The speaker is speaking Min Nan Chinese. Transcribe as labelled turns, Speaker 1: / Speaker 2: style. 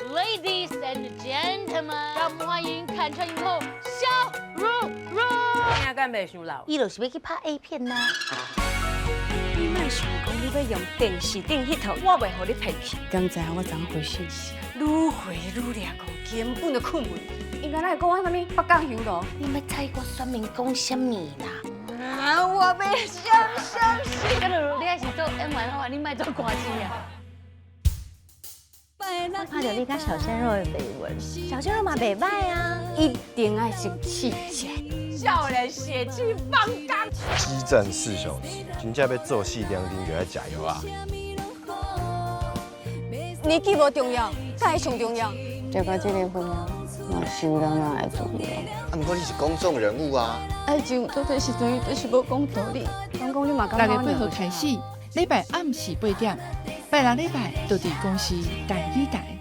Speaker 1: Ladies and gentlemen，讓我們歡迎坎城影后蕭茹茹。
Speaker 2: 聽敢袂傷老？
Speaker 1: 伊就是欲去拍 A 片呐。
Speaker 3: 你莫想講你欲用電視頂彼套，我袂予你騙去。
Speaker 4: 敢知影我昨昏回信息，
Speaker 3: 愈回愈掠狂，根本就睏袂。伊敢若會講我啥物北港香爐？
Speaker 1: 你欲猜我選民講啥物啦？
Speaker 3: 啊！我欲閃閃閃。
Speaker 1: 蕭茹茹，你愛是做演員好啊，你莫做歌星啊。
Speaker 5: 看著你佮小鮮肉的緋聞，小鮮肉嘛袂䆀啊，
Speaker 3: 一定愛先試食。少年血氣方剛，
Speaker 6: 激戰4小時，真正欲做4點鐘就愛食藥啊！
Speaker 3: 年紀無重要，才上重要。
Speaker 4: 這個這個婚啊，嘛相當仔會重要。
Speaker 7: 啊，毋過你是公眾人物啊！
Speaker 4: 愛情到這時陣，就是無講道理。
Speaker 3: 講講你嘛
Speaker 8: 6月8號開始，禮拜暗時8點，拜六禮拜就佇公視台語台。